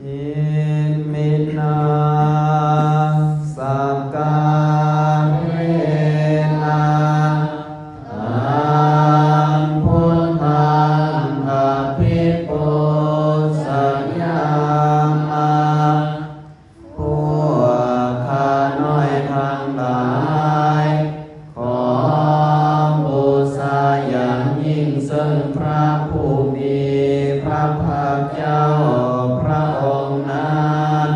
Iminā sakkārena taṃ buddhaṃ abhipūjayāma. ພວກຂ້ານ້ອຍທັງຫຼາຍ ຂໍບູຊາຢ່າງຍິ່ງເຊິ່ງພຣະຜູ້ມີພຣະພາກເຈົ້າພຣະອົງນັ້ນ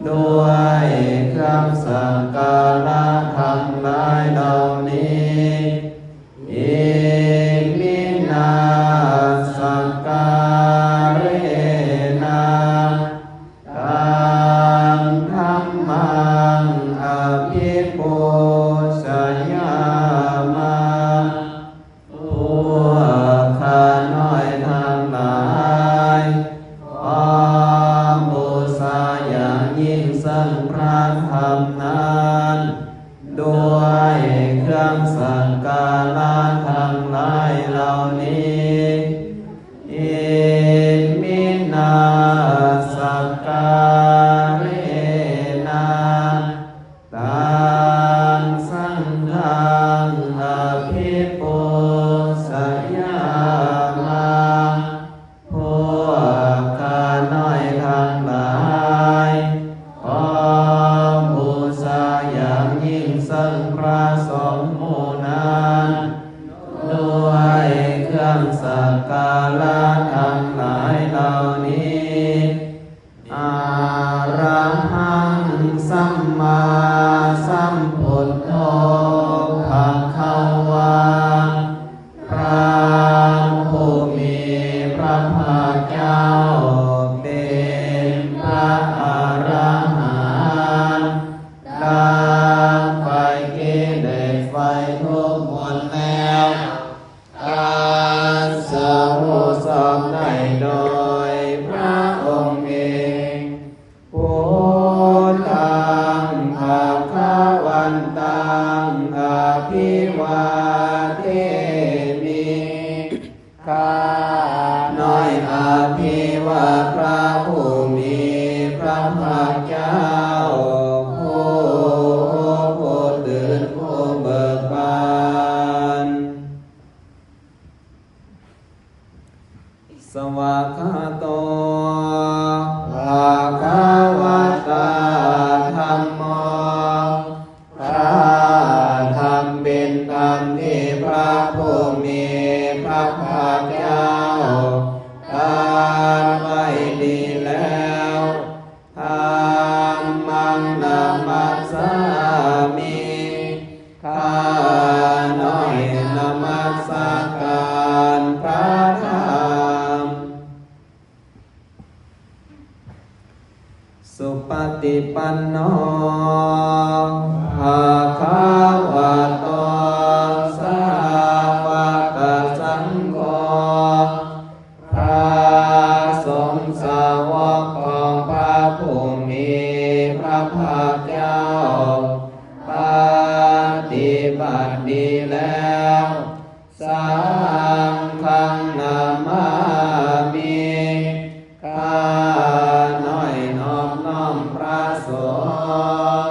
ດ້ວຍເຄື່ອງສັກກາລະທັງຫຼາຍເຫຼົ່ານີ້. Iminā sakkārena taṃ dhammaṃ abhipūjayāma. ພວກຂ້ານ້ອຍທັງຫຼາຍ ຂໍບູຊາຢ່າງຍິ່ງເຊິ່ງພຣະທຳນັ້ນ ດ້ວຍເຄື່ອງສັກກາລະທັງຫຼາຍເຫຼົ່ານີ້. Iminā sakkārena taṃ saṅghaṃ abhipūjayāma. ພວກຂ້ານ້ອຍທັງຫຼາຍ ຂໍບູຊາຢ່າງຍິ່ງເຊິ່ງພຣະສົງໝູ່ນັ້ນ ດ້ວຍເຄື່ອງສັກກາລະທັງຫຼາຍເຫຼົ່ານີ້. Arahaṃ sammāsambuddho bhagavā. ພຣະຜູ້ມີພຣະພາກເຈົ້າເປັນພຣະອະລະຫັນ ຕັດໄຟກິເລດໄຟທຸກໝົດແລ້ວ ຕັດສະຮູ້ຊອບໄດ້ໂດຍພຣະອົງເອງ. Buddhaṃ bhagavantaṃ abhivādemi. ຂ້ານ້ອຍອະພິວາດພຣະຜູ້ມີພຣະພາກເຈົ້າ ຜູ້ຮູ້ ຜູ້ຕື່ນ ຜູ້ເບີກບານ. Svākkhāto bhagavatā dhammo. ພຣະທຳເປັນທຳທີ່ພຣະຜູ້ມີພຣະພາກເຈົ້າຕັດໄວ້ດີແລ້ວ. Dhammaṃ namassāmi. ຂ້ານ້ອຍນະມັດສະການພຣະທຳ. Supaṭipanno bhagavato sāvakasaṅgho. ພຣະສົງສາວົກຂອງພຣະຜູ້ມີພຣະພາກເຈົ້າ ປະຕິບັດດີແລ້ວ. Saṅghaṃ namāmi. ຂ້ານ້ອຍນອບນ້ອມພຣະສົງ.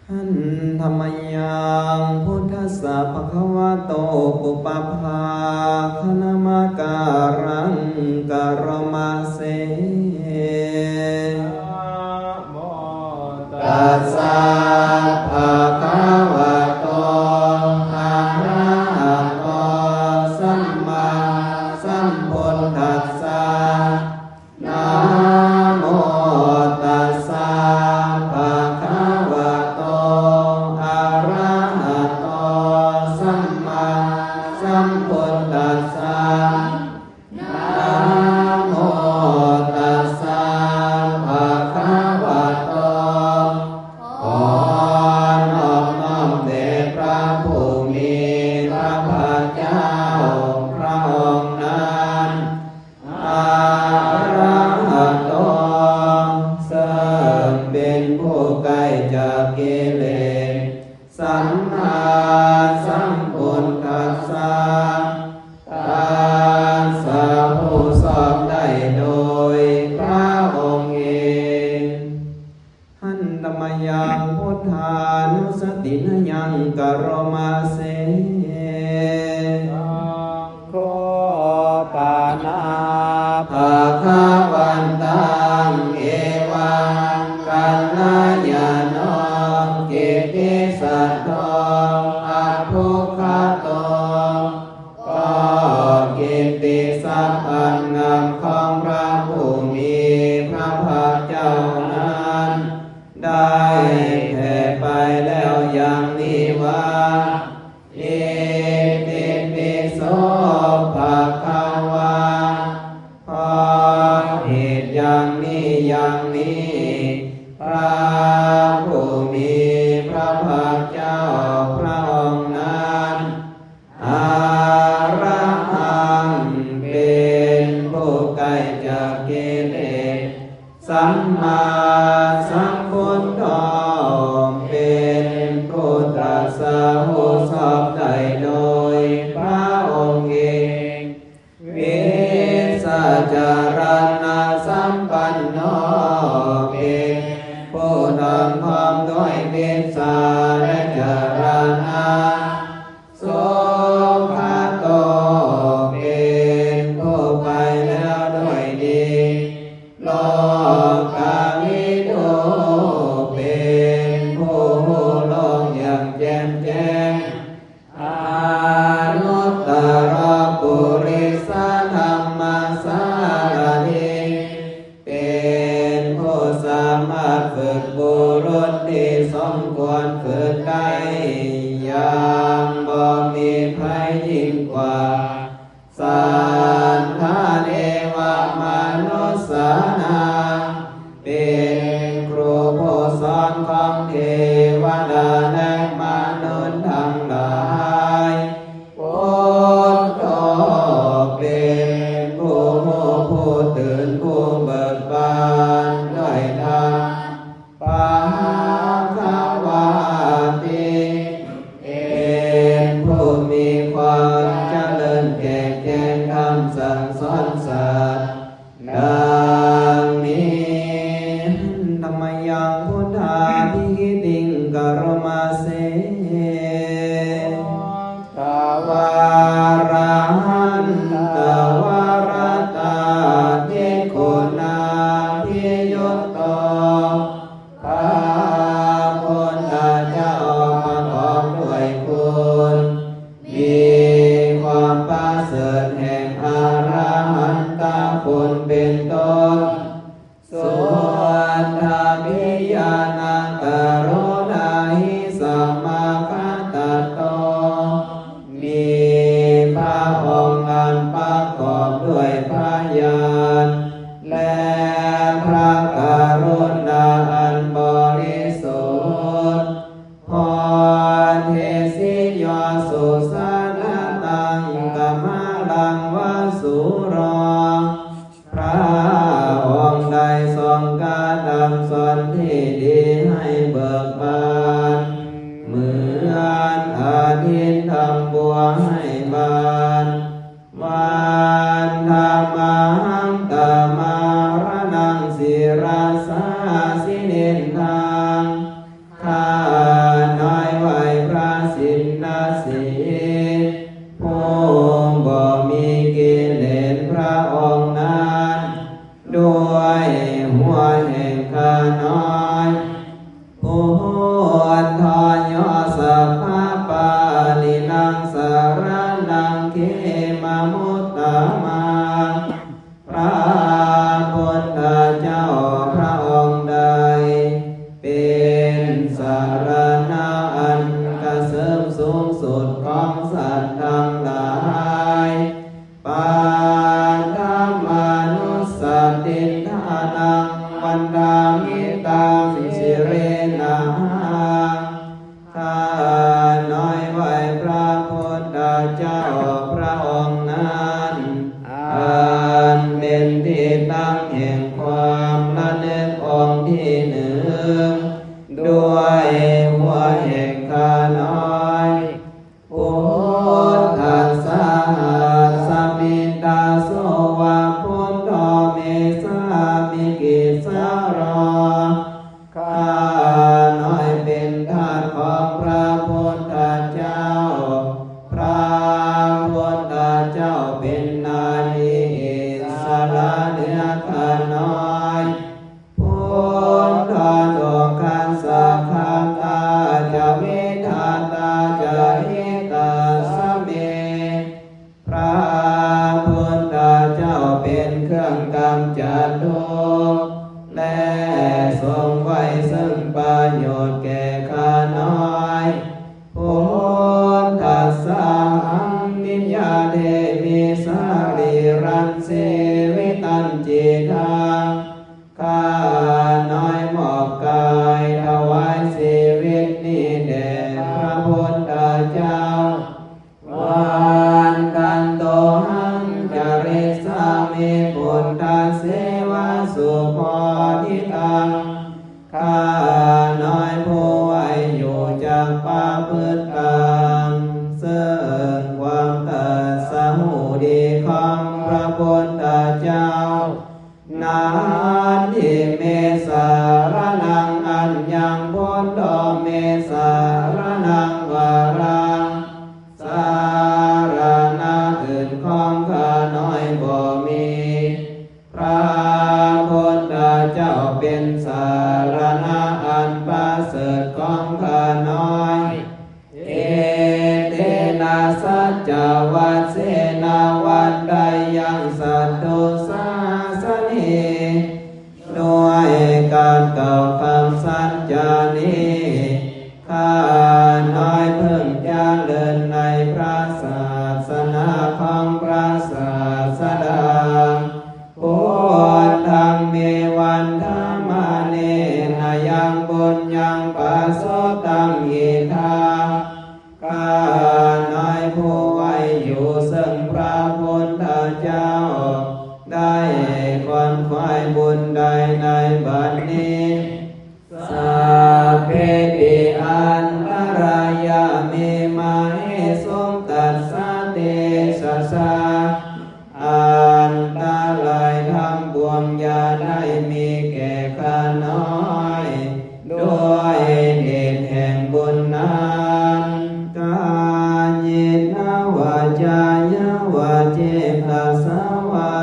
Handa mayaṃ buddhassa bhagavato pubbabhāganamakāraṃ karoma se. Namo tassa bhagavato arahato sammāsambuddhassa. Namo tassa bhagavato arahato sammāsambuddhassa. Namo tassa bhagavato. ຂໍນອບນ້ອມແດ່ພຣະຜູ້ມີພຣະພາກເຈົ້າພຣະອົງນັ້ນ. Arahato ເຊິ່ງເປັນຜູ້ໄກຈາກກິເລດ. Sammāsambuddhassa. ສຳມາສຳພຸດໂທ ເປັນຜູ້ຕລັດຮູ້ຊອບໄດ້ໂດຍພະອົງເອງ ວິຊາຈາລະນະສຳປັນໂນ ເປັນຜູ້ນຳພ້ອມດ້ວຍວິຊາແລະຈາລະນະ ສຸຂະໂຕ ເປັນຜູ້ໄປແລ້ວດ້ວຍດີ ໂລກາວິດູ ເປັນຜູ້ຮູ້ໂລກຢ່າງແຈ່ມແຈ້ງ ອະນຸດຕະລະປຸລິສະທຳມະສາລະຖີ ເປັນຜູ້ສາມາດຝຶກບຸລຸດທີ່ສົມຄວນຝຶກໄດ້ຢ່າງບໍ່ມີໄພຍິ່ງກວ່າ ສັດທາເທວະມະນຸດສານັງ ເປັນຄູຜູ້ສອນຂອງເທວະດາແລະມະນຸດທັງຫຼາຍ ພຸດໂທ ເປັນຜູ້ຮູ້ຜູ້ຕື່ນຜູ້ເບີກບານດ້ວຍທຳ ພະຄະວາຕິ ເປັນຜູ້ມີຄວາມຈະເລີນແຈກແຈງທຳສັ່ງສອນສັດ ດັ່ງນີ້ ທຳມະຍັງພຸດທາພິທິຕິງກະໂຣມາເສ ກະວາລະຫັນຕະວາລະຕາທິຄຸນາພິຍຸດໂຕ ພະພຸດທະເຈົ້າປະກອບດ້ວຍຄຸນ ມີຄວາມປະເສີດແຫ່ງອະລະຫັນຕະຄຸນເປັນຕົ້ນ ສຸດທາພິຍານະກະລຸນາຫິສາມາຄະຕັດໂຕ ມີພະອົງອັນປະກອບດ້ວຍພະຍານ ແລະ ພະກະລຸນາອັນບໍລິສຸດ ໂພເທສິໂຍສຸສານະຕັງກະມະລັງວະສຸໂຣ ພະອົງໄດ້ຊົງການດຳສອນທີ່ດີໃຫ້ເບີກບານ ເໝືອນອາທິດທຳບົວໃຫ້ບານ ວັນທະມະຫັງຕະມະລະນັງສິລະສາສິເນນທັງ ຂ້ານ້ອຍໄຫວ້ພະຊິນນະສີ ຜູ້ບໍ່ມີກິເລດພະອົງນັ້ນ ດ້ວຍຫົວແຫ່ງຂ້ານ້ອຍ ພຸດທາຍະສັບພະປາລິນັງສະລະນັງເຂມະມຸດຕະມັງ ພະພຸດທະເຈົ້າພະອົງໃດ ເປັນສາລະນະອັນກະເສີມສູງສຸດຂອງສັດທັງຫຼາຍ ປັດຖະມານຸດສະຕິນທານັງ ວັນທາມິຕັງສິເຣນະຫັງ ຂ້ານ້ອຍໄຫວ້ພະພຸດທະເຈົ້າພະອົງນັ້ນ ອັນເປັນທີ່ຕັ້ງແຫ່ງຄວາມລະນຶກອົງທີໜຶ່ງ ດ້ວຍຫົວແຫ່ງຂ້ານ້ອຍ ພຸດທັດສະຫັດສະມິດຕາໂສວະ ພຸດໂທເມສາມິກິດສະໂຣ ຂ້ານ້ອຍເປັນທາດຂອງພະພຸດທະເຈົ້າ ພະພຸດທະເຈົ້າເປັນ ຄວາມຕັດສະຮູ້ດີຂອງພະພຸດທະເຈົ້າ. ນັດຖິເມ ສະລະນັງ ອັນຍັງ ພຸດໂທ ເມ ສະລະນັງ ວະລັງ ສາລະນະອື່ນຂອງຂ້ານ້ອຍບໍ່ມີ. ພະພຸດທະເຈົ້າເປັນສາລະນະອັນປະເສີດຂອງຂ້ານ້ອຍ. ເອເຕນະ ສັດຈະວັດເຊນະ ວັດໄດຍັງ ສັດຖຸສາສະເນ ດ້ວຍການກ່າວຄຳສັດຈານີ້ ຂ້ານ້ອຍເພິ່ງຈະເລີນໃນພະສາສະໜາຂອງພະສາສະດາ. ພຸດທັງ ເມ ວັນທະມະເນນະ ຍັງ ບຸນຍັງ ປະສຸດທັງ ອິດຖາ ຂ້ານ້ອຍຜູ້ໄວ້ຢູ່ເຊິ່ງພະພຸດທະເຈົ້າ ໄດ້ຂວນຂວາຍບຸນໄດ້ໃນບັດນີ້. ສັບເພ ປິ ອັນຕະລາຍາ ເມ ມະເຫສຸງ ຕັດສະ ເຕຊະສາ ອັນຕະລາຍທັງປວງຢ່າໄດ້ມີແກ່ຂ້ານ້ອຍ ດ້ວຍເດດແຫ່ງບຸນນັ້ນ. ກາເຍນະ ວາຈາຍະ ວາເຈຕະສະວາ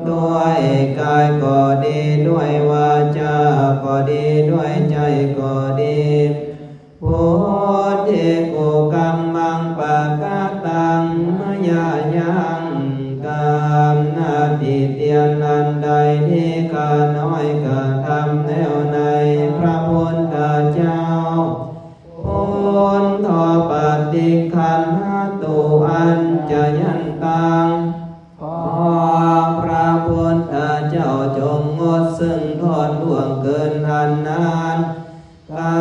ດ້ວຍກາຍກໍດີ ດ້ວຍວາຈາກໍດີ ດ້ວຍໃຈກໍດີ. ພຸດເທ ກຸກຳມັງ ປະກະຕັງ ມະຍາຍັງ ກຳນາຕິຕຽນອັນໃດທີ່ຂ້ານ້ອຍກະທຳແລ້ວໃນພະພຸດທະເຈົ້າ. ພຸດໂທ ປະຕິກຂັນຫະຕຸ ອັນຈະຍັນຕັງ ຂໍພະພຸດທະເຈົ້າຈົ່ງງົດເຊິ່ງໂທດລ່ວງເກີນອັນນັ້ນ. ກາ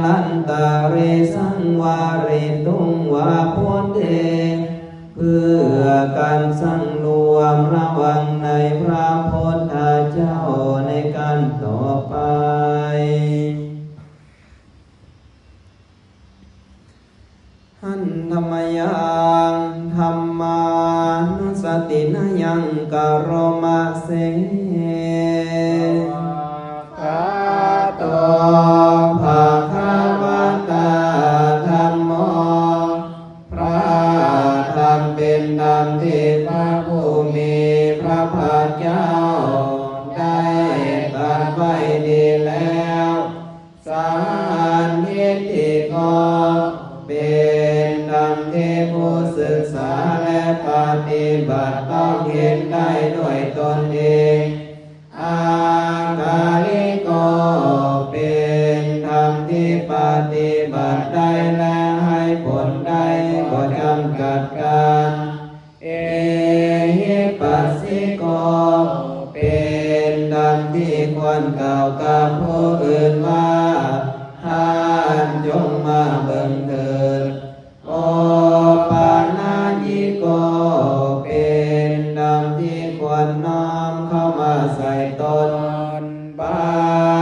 ລັນຕະເຣສັງວາເຣຕຸງວາພຸດເທ ເພື່ອການສັງລວມລະວັງໃນພະພຸດທະເຈົ້າໃນການຕໍ່ໄປ. ຫັນທຳມະຍັງ ທຳມານຸສະຕິນະຍັງ ກະໂຣມະເສ. ຄະໂຕ ພະຄະວະຕາ ທຳໂມ ພະທຳເປັນທຳທີ່ພະຜູ້ມີພະພາກເຈົ້າໄດ້ຕັດໄວ້ດີແລ້ວ. ສານທິດຖິໂກ ເປັນທຳທີ່ຜູ້ສຶກສາ ແລະ ປະຕິບັດຕ້ອງເຫັນໄດ້ດ້ວຍຕົນເອງ. ອາກາລິໂກ ເປັນທຳທີ່ປະຕິບັດໄດ້ ແລະ ໃຫ້ຜົນໄດ້ ບໍ່ຈຳກັດການ. ເອຫິປັດສິໂກ ເປັນທຳທີ່ຄວນກ່າວກັບຜູ້ອື່ນວ່າ ທ່ານຈົ່ງມາເບິ່ງເຖີດ. ໂອປານາຍິໂກ ເປັນທຳທີ່ຄວນນ້ອມເຂົ້າມາໃສ່ຕົນ. ປັ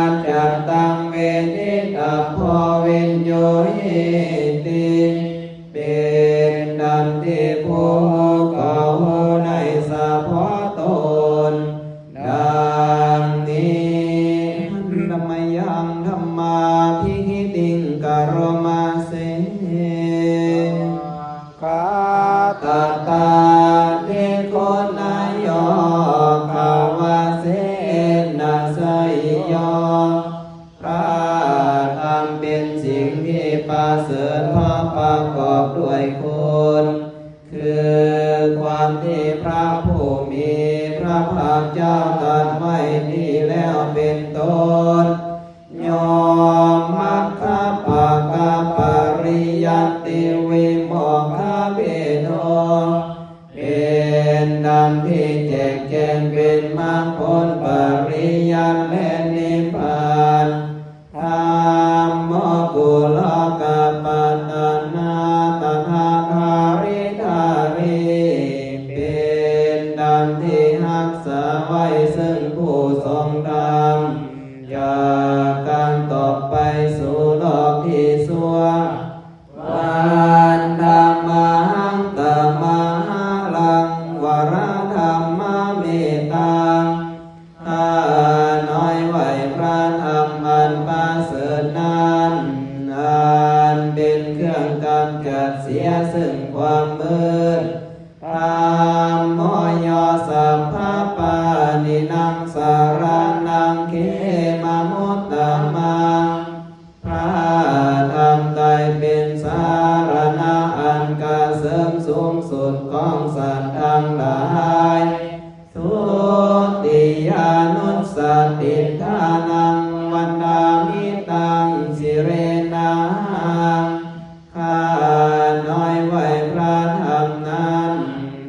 ດຈັນຕັງ ເວທິຕັບໂພ ວິນຍູຫິຕິ ເປັນທຳທີ່ຜູ້ຮູ້ກໍຮູ້ໄດ້ສະເພາະຕົນ ດັ່ງນີ້. ທຳມະຍັງ ທຳມາພິທິຕິງ ກະໂຣມະເສ. ຄະຕະຕາທິຄຸນະໂຍ ຄະວະເສນະໄຊໂຍ. ພະທຳເປັນສິ່ງທີ່ປະເສີດ ເພາະປະກອບດ້ວຍຄຸນ ຄືຄວາມທີ່ພະຜູ້ມີພະພາກເຈົ້າຕັດໄວ້ດີແລ້ວເປັນຕົ້ນ ໂຍ ມັກຄະປະກະປະລິຍັດຕິ ວິໂມກຂະເພໂທ ເປັນທຳທີ່ແຈກແຈ້ງເປັນມັກຜົນປະລິຍັດ ແລະ ນິບພານ. ທຳໂມ ກຸລະກະປະຕະນາ ຕະຖາທາຣິທາຣີ ເປັນທຳທີ່ຮັກສາໄວ້ເຊິ່ງຜູ້ຊົງທຳ ຈາກການຕົກໄປສູ່ໂລກທີ່ຊົ່ວ. ວັນທະມະ ມືດ ທຳໂມ ໂຍ ສັບພະປານິນັງ ສະລະນັງ ເຂມະມຸດຕະມັງ ພະທຳໄຕເປັນສາລະນະອັນກະເສີມສູງສຸດຂອງສັດທັງຫຼາຍ ທຸຕິຍານຸດສະຕິຖານັງ ວັນດາມິຕັງ ສິເຣນະຫັງ ຂ້ານ້ອຍໄຫວ້ພະທຳນັ້ນ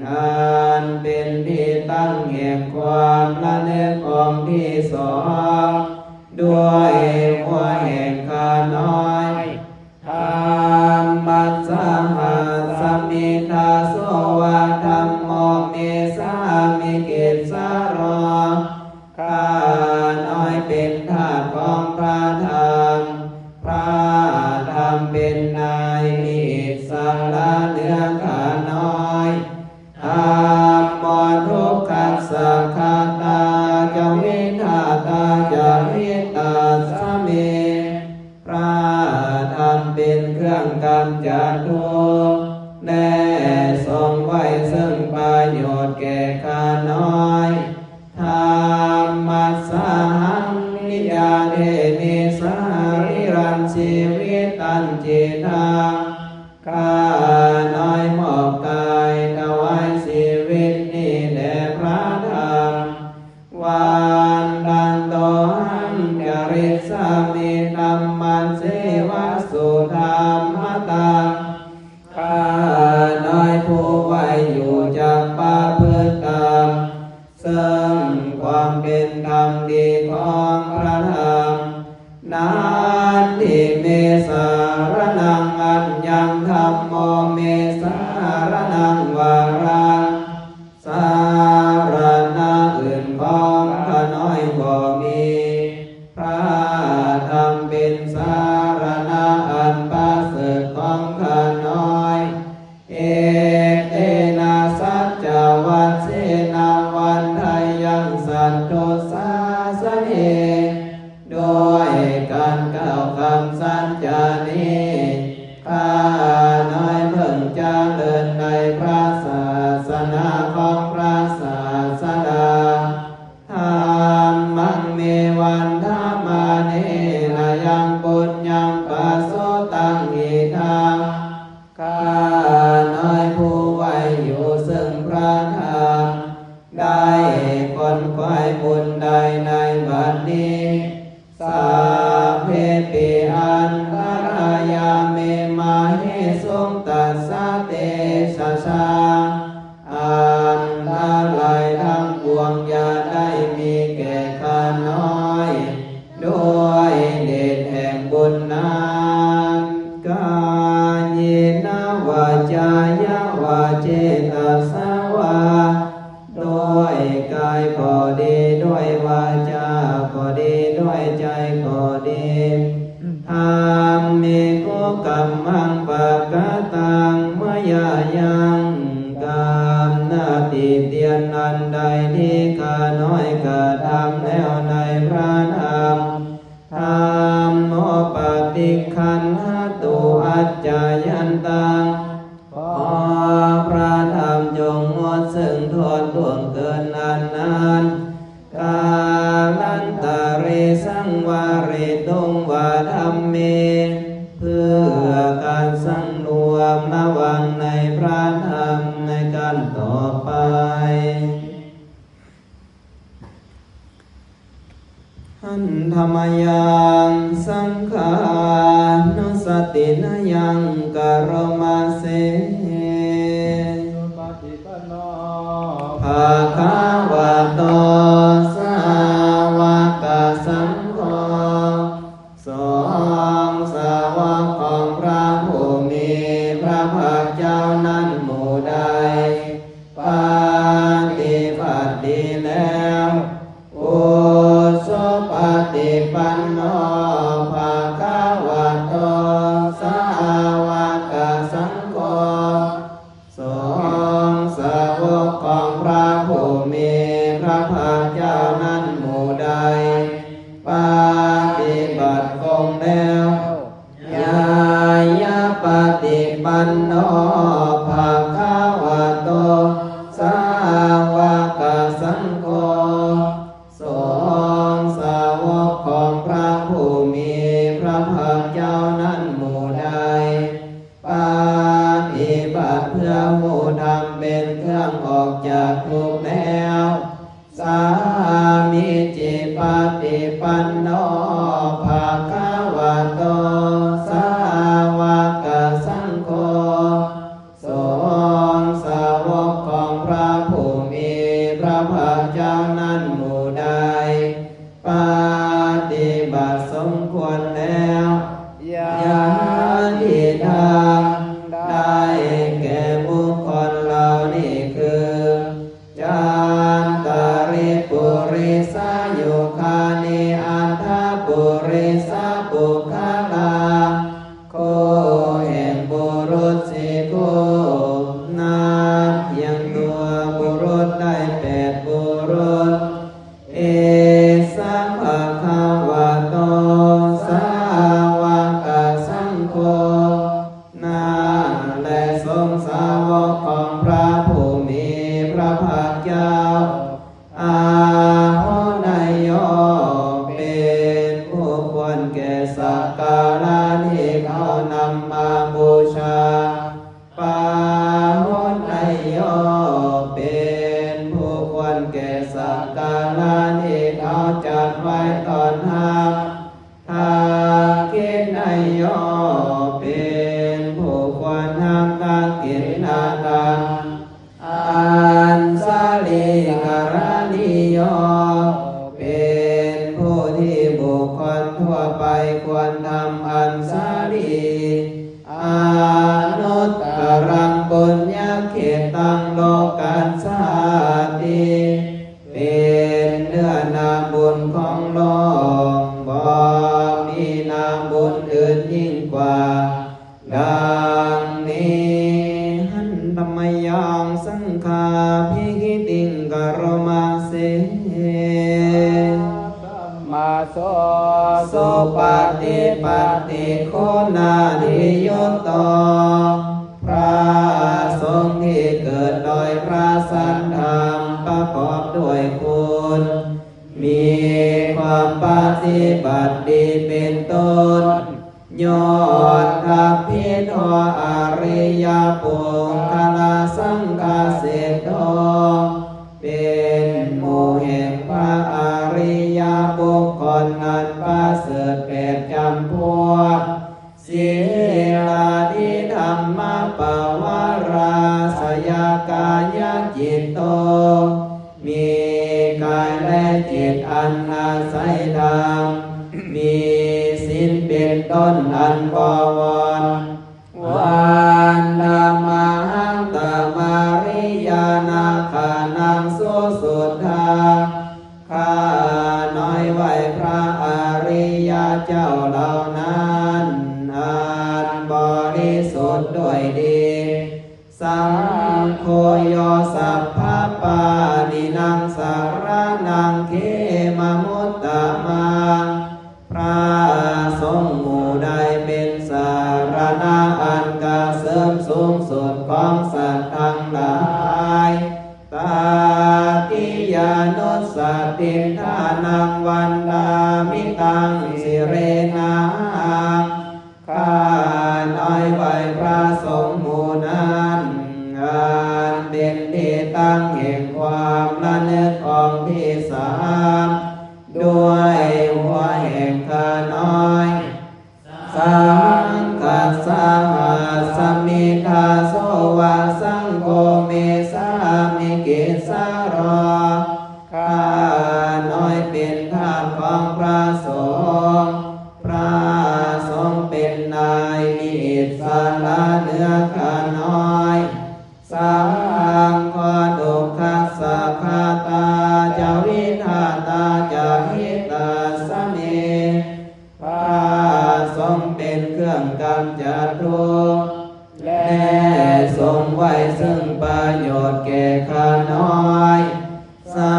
ອັນເປັນທີ່ຕັ້ງແຫ່ງຄວາມລະນຶກອອງທີ່ສອງ ດ້ວຍຫົວແຫ່ງຂ້ານ້ອຍ ທຳມັດສະຫັດສະມິດທາໂສ ວະ ທຳໂມ ເມ ສາມິກິດສະໂລ ຂ້ານ້ອຍເປັນທາດຂອງພະທຳ ພະທຳເປັນນາຍ ມີອິດສະຫຼະເໜືອຂ້ານ້ອຍ ທຳໂມ ທຸກຂັດສະ ຂະຕາ ຈະ ວິທາຕາ ຈະ ວິຕັດສະເມ ພະທຳເປັນເຄື່ອງກຳຈັດທຸກ ແລະ ຊົງໄວ້ເຊິ່ງປະໂຫຍດແກ່ຂ້ານ້ອຍ ທຳມັດສະຫັງ ນິຍາເທມິ ສະລີລັງ ຊີວິຕັນ ຈິຕັງ ຂ້ານ້ອຍມອບກາຍຖວາຍຊີວິດນີ້ແດ່ພະທຳ ວັນດັນໂຕຫັງ ຈະລິດສາມິ ທຳມັດເສວະສຸ ທຳມະຕັງ ຂ້ານ້ອຍຜູ້ໄວ້ຢູ່ຈັກປະພຶດຕຳ ເຊິ່ງຄວາມເປັນທຳດີຂອງພະທຳ ນັດຖິເມ ສາລະນັງ ອັນຍັງ ທຳໂມ ເມ ສາລະນັງ ວະລັງ ສາລະນະອື່ນຂອງຂ້ານ້ອຍບໍ່ມີ ພະທຳເປັນສາລະນະອັນປະເສີດຂອງຂ້ານ້ອຍ ເອເຕນະ ສັດຈະວັດເສນະ ວັດທະຍັງ ສັດທຸສາສະເນ ດ້ວຍການກ່າວຄຳສັດຈານີ້ ຂ້ານ້ອຍເພິ່ງຈະເລີນໃນພະສາສະໜາຂອງພະສາສະດາ ທຳມັງ ເມ ວັນທະມາເນນະ ຍັງ ປຸນຍັງ ປະສຸຕັງ ອິທັງ ຂ້ານ້ອຍຜູ້ໄວ້ຢູ່ເຊິ່ງພະທຳ ໄດ້ຂົນຂວາຍບຸນໄດ້ໃນບັດນີ້ ສັບເພ ປີ ອັນຕະລາຍາ ເມ ມະເຫສຸງ ຕັດສະ ເຕຊະສາ ອັນຕະລາຍທັງປວງຢ່າໄດ້ມີແກ່ຂ້ານ້ອຍ ດ້ວຍເດດແຫ່ງບຸນນັ້ນ ກາເຍນະ ວາຈາຍະວາ ເຈຕະສະວາ ດ້ວຍກາຍກໍດີ ດ້ວຍວາຈາກໍດີ ດ້ວຍໃຈກໍດີ ທຳເມ ກຸກຳມັງ ປະກະຕັງ ມະຍາຍັງ ກຳນະຕິຕຽນອັນໃດທີ່ຂ້ານ້ອຍກະທຳແລ້ວໃນພະທຳ ທຳໂມ ປະຕິກຂັນຫະຕຸ ອັດຈາຍັນຕັງ ຂໍພະທຳຈົ່ງໝົດເຊິ່ງໂທດລ່ວງເກີນອັນນັ້ນ ກາລັນຕະເຣ ສັງວາເຣຕຸງ ວາທຳເມ ເພື່ອການສັງລວມລະວັງໃນພະທຳໃນການຕໍ່ໄປ. ຫັນທະມະຍັງ ສັງຄານຸສະຕິນະຍັງ ກະໂຣມະເສ ສຸປະຕິປັນໂນ ພະຄະວະໂຕ ສາວະກະສັງໂຄ ສົງສາວະກຂອງພະຜູ້ມີພະພາກເຈົ້ານັ້ນໝູ່ໃດປະຕິບັດດີແລ້ວ ອຸຊຸປະຕິປັນໂນ ພະຄະວະໂຕ ສາວະກະສັງໂຄ ທຳເປັນເຄື່ອງອອກຈາກທຸກແລ້ວ. ສາມີຈິປະຕິປັນໂນ ພະຄະວະໂຕ ສາວະກະສັງໂຄ ສົງສາວົກຂອງພະຜູ້ມີພະພາກເຈົ້ານັ້ນ ໝູ່ໃດປະຕິບັດສົມຄວນແລ້ວ ຍາທິທັງ ໄດ້ແກ່ບຸກຄົນເຫຼົ່ານີ້ຄື ຈັດຕາລິປຸລິສະຍຸຄານິ ອັດຖະປຸລິສະບຸກຄະລາ ຄູ່ແຫ່ງບຸລຸດສີ່ຄູ່ ນັບຮຽງຕົວບຸລຸດໄດ້ແປດບຸລຸດ. ເອສະພະຄະວະໂຕ ສາວະກະສັງໂຄ ນັ້ນແລະ ສົງສາວົກຂອງພະຜູ້ມີພະພາກເຈົ້າ ອາໂຫນະໂຍ ເປັນຜູ້ຄວນແກ່ສັກກາລະທີ່ເຂົານຳມາບູຊາ. ປາໂຫນະໂຍ ເປັນຜູ້ຄວນແກ່ສັກກາລະທີ່ເຂົາຈັດໄວ້ຕ້ອນຮັບ. ທັກຂິນະໂຍ ເປັນຜູ້ຄວນຮັບທັກຂິນະທຳ. ອັນສາລີກະລະນີໂຍ ເປັນຜູ້ທີ່ບຸກຄົນທົ່ວໄປຄວນທຳອັນສາລີ. ອະນຸດຕະລັງປຸນຍະເຂດຕັງໂລກັດສາຕິ ເປັນເນື້ອນາບຸນຂອງໂລກ ບໍ່ມີນາບຸນອື່ນຍິ່ງກວ່າ ດັ່ງນີ້. ຫັນທຳມະຍັງສັງຄາພິກິຕິງກະໂຣມາເສ ມາໂສ ສຸປະຕິປັດຕິຄຸນາທິຍຸດໂຕ ພະສົງທີ່ເກີດໂດຍພະສັນທຳ ປະກອບດ້ວຍຄຸນ ມີຄວາມປະຕິບັດດີເປັນຕົ້ນ ຍອດທັບພິໂທ ອະລິຍະປຸກຄະລະສັງຄະເສດໂທ ເປັນໝູ່ແຫ່ງພະອະລິຍະບຸກຄົນອັນປະເສີດແປດຈຳພວກ ສີລາທິທຳມະປະວາລາ ສະຍາກາຍະຈິດໂຕ ມີກາຍແລະຈິດອັນອາໄສທຳ ມີສິນເປັນຕົ້ນອັນບໍ່ວອນ ວັນທະມະຫັງຕະມະລິຍານາຄານັງສຸສຸດທາ ຂ້ານ້ອຍໄຫວ້ພະອະລິຍະເຈົ້າເຫຼົ່ານັ້ນ ອັນບໍລິສຸດດ້ວຍດີ ສັງໂຄໂຍ ສັບພະປານີນັງ ສະລະນັງເຂມະມຸດຕະມັງ ພະສົງໝູ່ໃດເປັນສາລະນະອັນກະເສີມສູງສຸດຂອງສັດທັງຫຼາຍ ຕະຕິຍານຸດສະຕິນທານັງ ວັນດາມິຕັງ ສິເຣນາ ຂ້ານ້ອຍໄຫວ້ພະສົງໝູ່ນັ້ນ ອັນເປັນທີ່ຕັ້ງແຫ່ງຄວາມລະນຶກອອກທີ່ສາມ ດ້ວຍຫົວແຫ່ງຂ້ານ້ອຍ ສັງຄັດສະຫັດສະມິດທາໂສວະສັງໂຄເມສາມິກິດສະໂລ ຂ້ານ້ອຍເປັນທາດຂອງພະສົງ ພະສົງເປັນນາຍ ມີອິດສະຫຼະເໜືອຂ້ານ້ອຍ ສັງຄະໂຕ ໂອຄະສະຄະຕາ ຈະວິທາຕາ ຈະຫິຕັດສະເມ ພະສົງເປັນເຄື່ອງກຳຈັດທຸກ ແລະ ຊົງໄວ້ເຊິ່ງປະໂຫຍດແກ່ຂ້ານ້ອຍ ສັ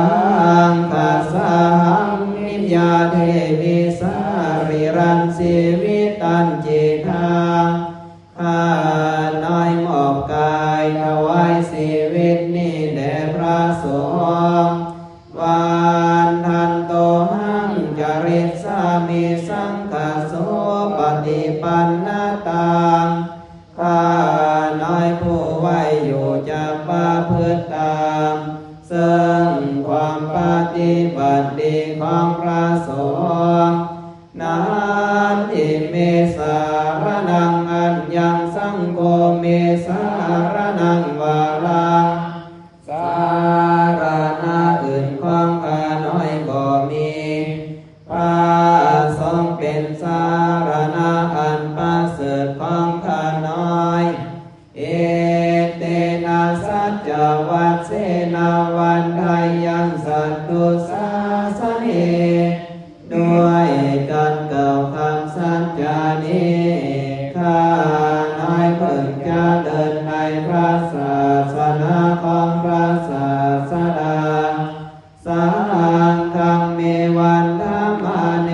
ງຄັດສະຫັງ ວິນຍາເທວິ ສະລີລັງ ຊີວິຕັນ ຈິຕັງ ຂ້ານ້ອຍມອບກາຍຖວາຍຊີວິດນີ້ແດ່ພະສົງ ວັນທັນໂຕຫັງ ຈະຣິດສາມິ ສັງຄະໂສ ປະຕິປັນນະຕັງ ຂ້ານ້ອຍຜູ້ໄວ້ຢູ່ຈາກ ປະພຶດຕາມ ເຊິ່ງຄວາມປະຕິບັດດີຂອງພຣະສົງ ນັນທິເມ ສາລະນັງ ອັນຍັງ ສັງໂຄ ເມ ສາລະນັງ ວະລັງ ສາລະນະອື່ນຂອງຂ້ານ້ອຍບໍ່ມີ ພຣະສົງເປັນສາລະນະອັນປະເສີດຂອງຂ້ານ້ອຍ ເອເຕນະ ສັດຈະວັດເຊນະ ວັດທະຍັງ ສັດຖຸສາສະເນ ດ້ວຍການກ່າວຄຳສັດຈານີ້ ຂ້ານ້ອຍເພິ່ງຈະເລີນໃນພຣະສາສະໜາຂອງພຣະສາສະດາ ສັງຄັງ ເມ ວັນທະມາເນ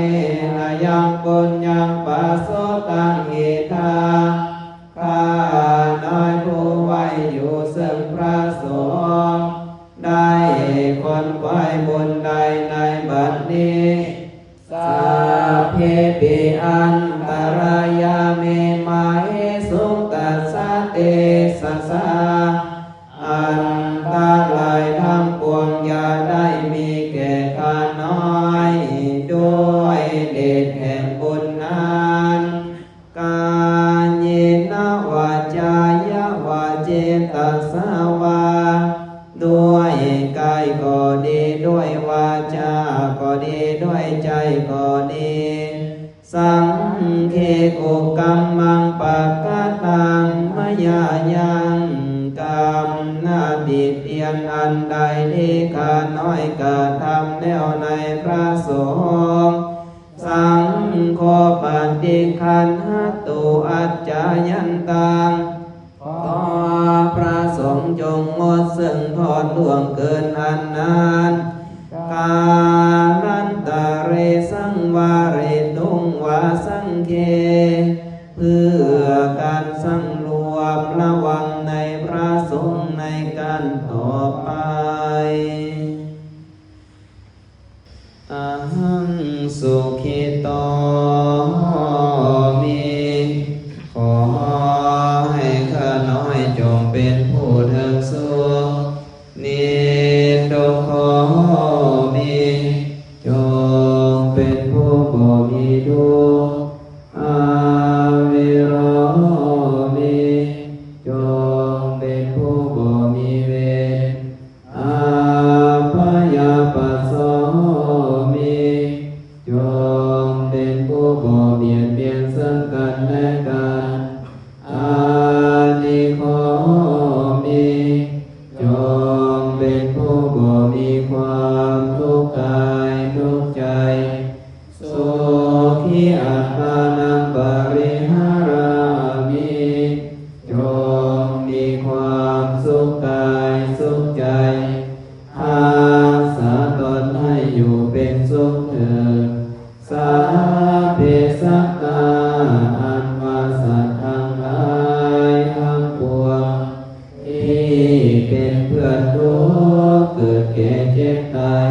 ນະ ຍັງ ປຸນຍັງ ປະໂສຕັງ ອິດຖາ ຂ້ານ້ອຍຜູ້ໄວ້ຢູ່ເຊິ່ງພຣະສົງ ໄດ້ຂົນຂວາຍບຸນໄດ້ໃນບັດນີ້ ສັບເພປິ ອັນຕະລາຍາ ເມ ມະເຫສຸງ ຕັດສະ ເຕຊະສາ ອັນຕະລາຍທັງປວງຢ່າໄດ້ມີແກ່ຂ້ານ້ອຍ ດ້ວຍເດດແຫ່ງບຸນນັ້ນ ກາເຍນະ ວາຈາຍະວາ ເຈຕະສາວາ ດ້ວຍກາຍກໍດີ ດ້ວຍວາຈາກໍດີ ດ້ວຍໃຈກໍດີ ສັງເຄ ກຸກຳມັງ ປະກະຕັງ ມະຍາຍັງ ກຳນະຕິຕຽນອັນໃດທີ່ຂ້ານ້ອຍກະທຳແລ້ວໃນພຣະສົງ ສັງໂຄ ປະຕິຄັນຫະຕຸ ອັດຈາຍັນຕັງ ຂໍພຣະສົງຈົ່ງງົດເຊິ່ງທອດລ່ວງເກີນອັນນັ້ນ ກາລັນຕະເຣ ສັງວາເຣຕຸງ ວາສັງເຄ ເພື່ອການສັງລວມລະວັງໃນພຣະສົງໃນການຕໍ່ໄປ. ອະຫັງສຸຂິໂຕໂຫມິ ຂໍໃຫ້ຂ້ານ້ອຍຈົ່ງເປັນຜູ້ເຖິງສຸກ ນິດດຸກໂຂໂຫມິ ຈົ່ງເປັນຜູ້ບໍ່ມີທຸກ ອະເວໂຣໂຫມິ ຈົ່ງເປັນຜູ້ບໍ່ມີເວນ ອະພະຍາປັດສະໂຫມິ ຈົ່ງເປັນຜູ້ບໍ່ບຽດບຽນເຊິ່ງກັນແລະກັນ ອະນິໂຄໂຫມິ ຈົ່ງເປັນຜູ້ບໍ່ມີຄວາມທຸກກາຍທຸກໃຈ ສຸຂີອັດຕານັງປະລິຫາຣາມິ ຈົ່ງມີຄວາມສຸກກາຍສຸກໃຈ ຮັກສາຕົນໃຫ້ຢູ່ເປັນສຸກເທີດ ສັບເພສັດຕາ ອັນວ່າສັດທັງຫຼາຍທັງປວງ ທີ່ເປັນເພື່ອນທຸກ ເກີດແກ່ເຈັບຕາຍ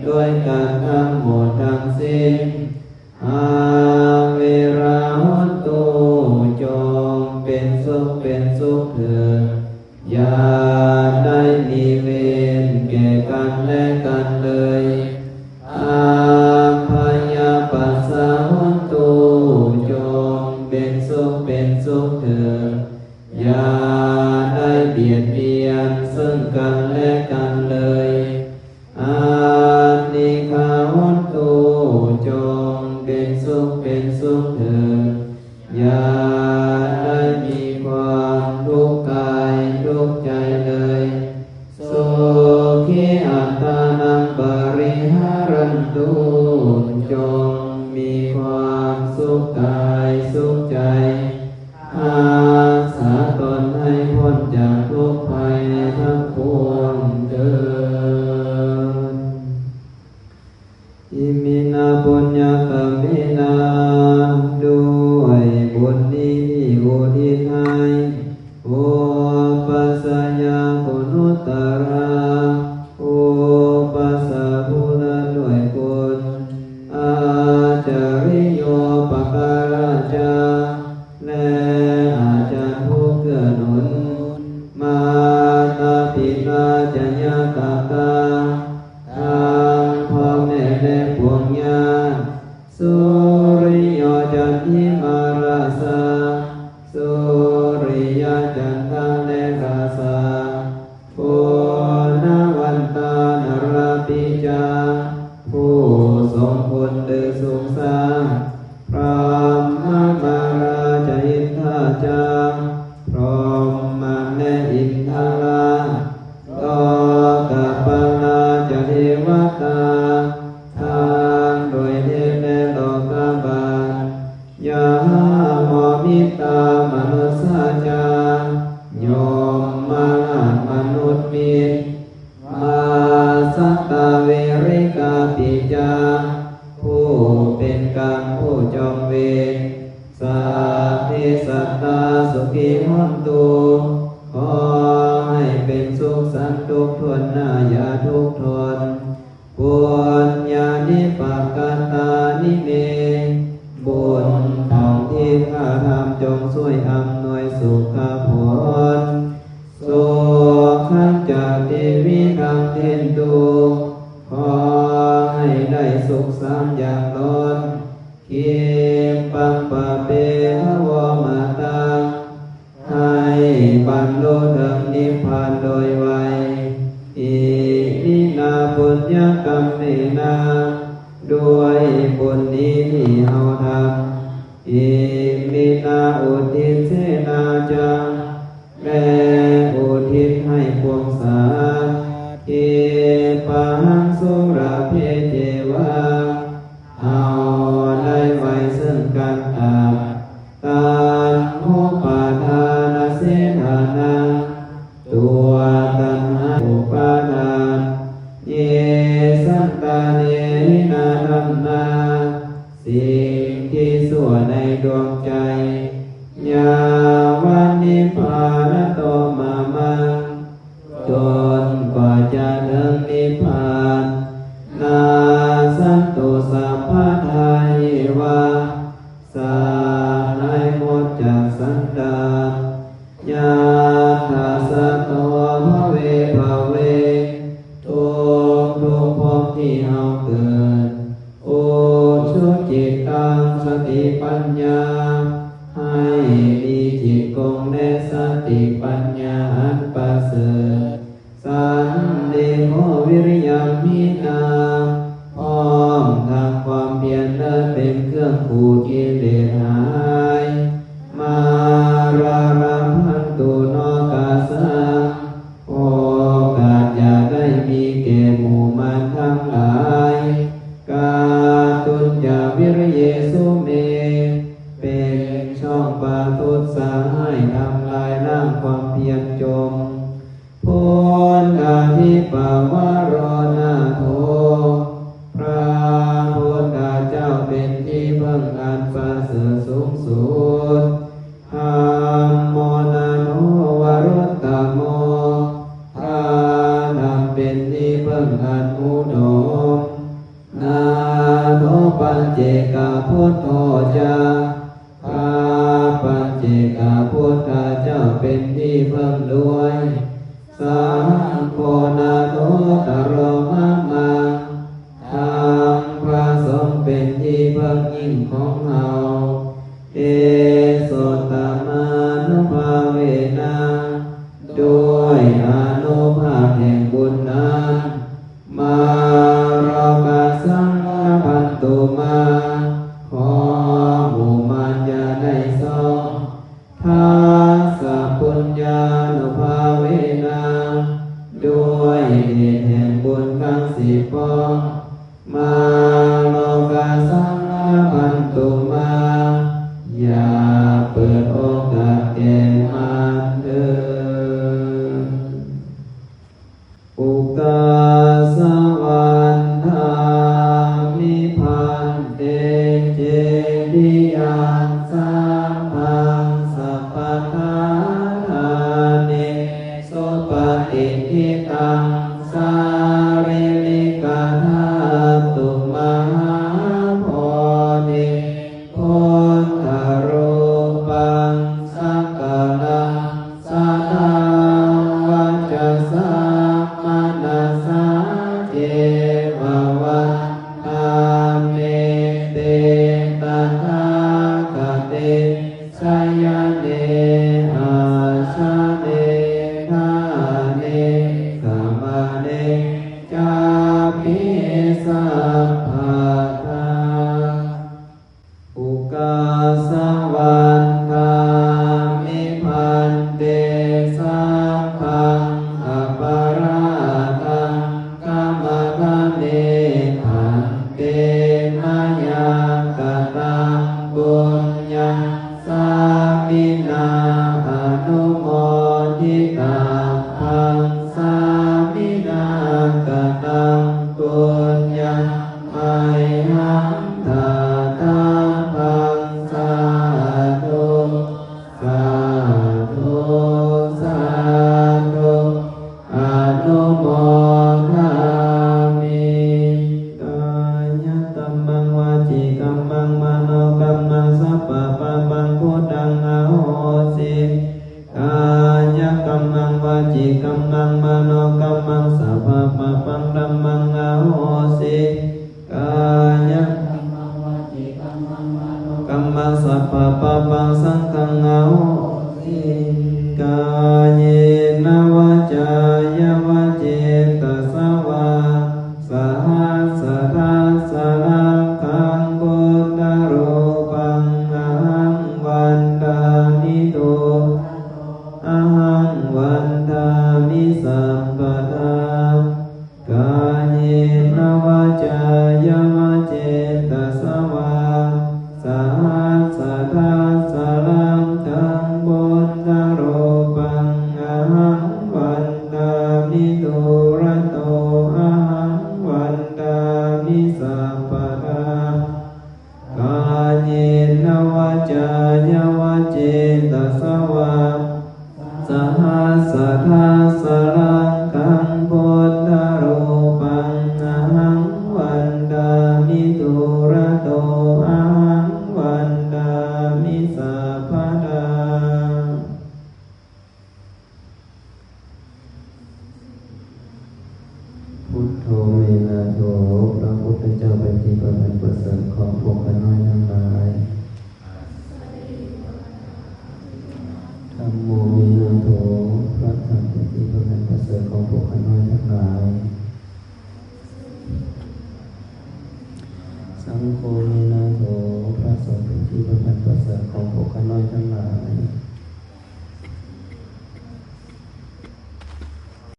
ດ້ວຍກັນທັງໝົດທັງສິ້ນ ອະເວລາໂຫນຕຸ ຈົ່ງເປັນສຸກເປັນສຸກເທີດ ຢ່າໄດ້ມີເວນແກ່ກັນແລະກັນເລີຍ ອັບພະຍາປັດສາໂຫນຕຸ ຈົ່ງເປັນສຸກເປັນສຸກເທີດ ຢ່າໄດ້ບຽດບຽນເຊິ່ງກັນແລະກັນເລີຍ ອັນນິກຂາໂຫນຕຸ ຈົ່ງເປັນສຸກເປັນສຸກເທີດ ຢ່າໄດ້ມີຄວາມທຸກກາຍທຸກໃຈເລີຍ ສຸຂີອັດຕານັງປະລິຫາຣັນຕຸ ຈົ່ງມີຄວາມສຸກກາຍສຸກໃຈ ຮັກສາຕົນໃຫ້ພົ້ນຈາກທຸກໄພທັງປວງເທີດ. ອິມິນາ ປຸນຍະກຳມິນາ ດ້ວຍບຸນນີ້ອຸທິດໃຫ້ ອຸປັດຊະຍະຄຸນນຸດຕະຣາ ອຸປັດຊະພູລະດ້ວຍຄຸນ ອາຈາລິໂຍປະກາລະຈາ ແລະ ອາຈານຜູ້ເກື້ອໜູນ ມາຕາ ຈະຍາຕະກາ ທັງພໍ່ແມ່ແລະພວກຍາດ ສຸລິໂຍຈັນທິມາລາຊາ ສຸລິຍະຈັນທາແລະລາຊາ ຄຸນນະວັນຕານາລາປິຈາ ຜູ້ຊົງຄຸນຫຼືສູງຊາ ພຣາມມະມາລາຈະອິນທາຈາ ພົມມະແລະອິນທະລາ ໂລກະປາລາຈະເທວະຕາ ທັງດ້ວຍເທບແລະໂລກະບານ ຍາມາມິດຕາມະນຸດສາຈາ ຍົມມະລາດມະນຸດມິດ ມາສັດຕາເວລິກາປິຈາ ຜູ້ເປັນກາງຜູ້ຈອງເວນ ສັບເພສັດຕາສຸຂີຫົນຕຸ ຂໍໃຫ້ເປັນສຸກສັນທຸກຖ້ວນໜ້າ ຢ່າທຸກທົນ ປຸນຍານິປະກະຕານິເມ ບຸນທອງທີ່ຂ້າທຳຈົ່ງຊ່ວຍອຳນວຍສຸຂະຜົນ ສຸຂັນຈະຕິວິທັງເທັນຕຸ ຂໍໃຫ້ໄດ້ສຸກສາມຢ່າງລົ້ນ ຄີປັງປະເປທະວະມະຕັງ ໃຫ້ບັນລຸເຖິງນິບພານໂດຍໄວ ອິມິນາປຸນຍະກຳເມນາ ດ້ວຍບຸນນີ້ທີ່ເຮົາທຳ ອິມິນາອຸທິດເສນາຈັງ ແລະອຸທິດໃຫ້ພວງສັດ ທິບປະຫັງສຸລະເພເທວາ ເຮົາໄດ້ໄຫວ້ເຊິ່ງກັນຕາ ຕັນຫູປາທານະເສທານັງ ຕົວະຕັນຫາອຸປາທານ ເຍສັນຕາເນຫິນາທັນນາ ສິ່ງທີ່ຊົ່ວໃນດວງໃຈ ຍາວະນິບພານະໂຕມະມັງ ຈົນກວ່າຈະເຖິງນິບພານ ນາສັນຕຸສັບພະທາເຍວະ ສະຫາຍໝົດຈາກສັນດານ ຍັດຖາສະໂຕພະເວພະເວ ທຸກໆພົບທີ່ເຮົາເກີດ ອຸຊຸຈິດຕັງສະຕິປັນຍາ ໃຫ້ມີຈິດກົງແລະສະຕິປັນຍາອັນປະເສີດ ສັນເດໂຄວິລິຍັມຫິນາ ພ້ອມທັງຄວາມພຽນເລີດເປັນເຄື່ອງຂູດກິເລດຫາຍ ມາລາລະພັນຕຸໂນກາສັງ ໂອກາດຢ່າໄດ້ມີແກ່ໝູ່ມານທັງຫຼາຍ ກາຕຸນຈາວິລິເຍສຸເມ ເປັນຊ່ອງປະທຸດສະຫາຍທຳລາຍລ້າງຄວາມພຽນຈົມ ພຸດທາທິປະວາໂຣນາໂຖ ພຣະພຸດທະເຈົ້າເປັນທີ່ເພິ່ງອັນປະເສີດສູງສຸດ ທຳໂມນາໂຖວະລຸດຕະໂມ ພຣະທຳເປັນທີ່ເພິ່ງອັນອຸດົມ ນາໂຖປັນເຈກະພຸດໂທຈາ ພຣະປັນເຈກະພຸດທະເຈົ້າເປັນທີ່ເພິ່ງດ້ວຍ ສັງໂຄນາໂຖຕະໂລມະມັງ ທັງພຣະສົງເປັນທີ່ເພິ່ງຍິ່ງຂອງເຮົາ ເອໂສດຕະມານຸພາເວນະ ດ້ວຍອານຸພາບແຫ່ງບຸນນັ້ນ ມາໂລກາສັງລະພັນຕຸມາ ຂໍໝູ່ມານຢ່າໄດ້ຊອງ ທັດສະປຸນຍານຸພາເວນະ ດ້ວຍເດດແຫ່ງບຸນທັງສິບປອງ ມາໂລກາສັງລະພັນຕຸມາ ຢ່າເປີດໂອກາດແກ່ມານເທີນ. ອຸກາສະວັນທາມິພັນເຕ ເຈຕິຍັງສັບພັງສັບປະທາທາເນ ສຸປະຕິດທິຕັງສາລີລິກະທາຕຸມະຫາໂພທິ ພຸດທະຮູປັງສັກກາລັງ ສະທາວັດຈະສາ kammaṃ sabbapāpaṃ dhammaṃ ahosi. Kāyakammaṃ vacīkammaṃ manokammaṃ sabbapāpaṃ saṅghaṃ ahosi. Kāyena vācāya va cetasā vā sahassatassa lakkhaṃ buddharūpaṃ ahaṃ vandāmi dūrato ahaṃ vandāmi sabbadā. Kāyena vācāya va cetasā vā sahassatassa lakkhaṃ buddharūpaṃ ahaṃ vandāmi dūrato ahaṃ vandāmi sabbadā. Kāyena vācāya va cetasā vā sahassatassa lakkhaṃ buddharūpaṃ ahaṃ vandāmi dūrato ahaṃ vandāmi sabbadā. ພຸດໂທເມນາໂຖ ພະພຸດທະເຈົ້າເປັນທີ່ປະພັນປະເສີດຂອງພວກຂ້ານ້ອຍທັງຫຼາຍ. ທຳໂມເມນາໂຖ ພະທຳເປັນທີ່ປະພັນປະເສີດຂອງພວກຂ້ານ້ອຍທັງຫຼາຍ. ສັງໂຄເມນາໂຖ ພະສົງເປັນທີ່ປະພັນປະເສີດຂອງ